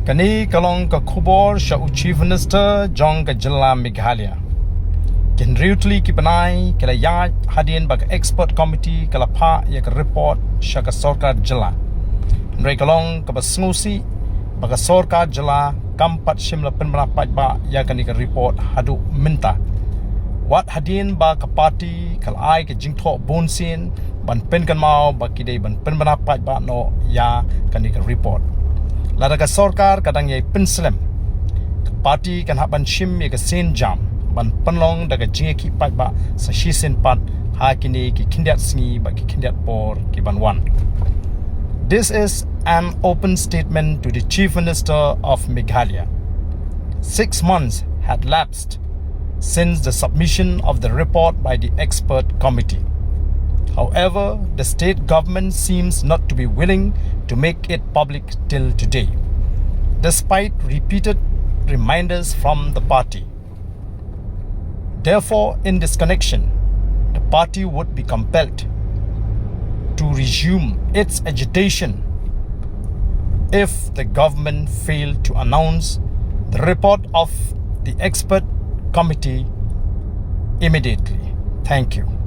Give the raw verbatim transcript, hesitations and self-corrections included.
Kane ka long ka khubor sha u Chief Minister jong ka jylla Meghalaya. Ki hynriew tylli ki bnai ki la ïaid hadien ba ka expert committee ka la phah ïa ka report sha ka sorkar jylla. Hynrei ka long kaba sngewsih ba ka sorkar jylla kam pat shym la pynbna paidbah ïa kane ka report haduh mynta. Wat hadien ba ka party ka la ai ka jingthoh bunsien ban pynkynmaw ba ki dei ban pynbna paidbah noh ïa kane ka report. Lada ka sorkar ka dang ïai pynslem, ka party kan hap ban shim ïa ka sienjam ban pynlong da ka jingïakhih paidbah sa shisien pat ha kine ki khyndiat sngi bad ki khyndiat por ki ban wan. This is an open statement to the Chief Minister of Meghalaya. Six months had lapsed since the submission of the report by the expert committee. However, the state government seems not to be willing to make it public till today, despite repeated reminders from the party. Therefore, in this connection, the party would be compelled to resume its agitation if the government failed to announce the report of the expert committee immediately. Thank you.